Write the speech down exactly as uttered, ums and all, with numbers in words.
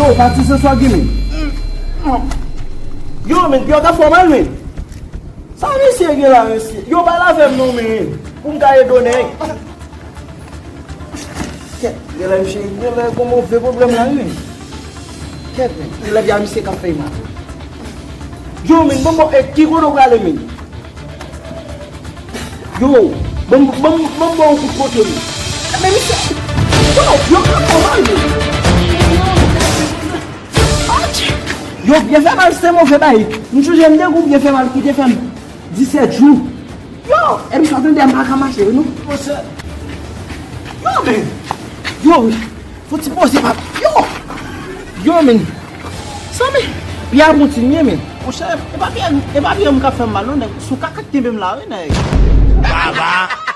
Yo, pati se swa gen men. Yo, men, yo ka fò mal, men. Sa misye gen la, mesye? Yo, pale avè m non, men. Pou m ka ede w, nèg. Kèt, genlè misye, genlè gon move pwoblèm la, wi, men. Kèt, men. Genlè byen misye k ap fè mal. Yo, men, bon, bon, e ki kote w prale, men? Yo, bon, bon, bon, bon, kout kote, men. Men misye, yo, yo ka fò mal, men. Yo, byen fè mal, se move bay. M sonje m te gon byen fè mal ki te fè m disèt jou. Yo, epi sa tande m pa ka mache, non. Monchè. Yo, men. Yo, fò ti poze pa. Yo. Yo, men. Sa, men. Pye a bon ti nye, men. Monchè, e pa byen, e pa byen m ka fè m mal, non, nèg. Sou kaka k kenbe m la, wi, nèg. Baba.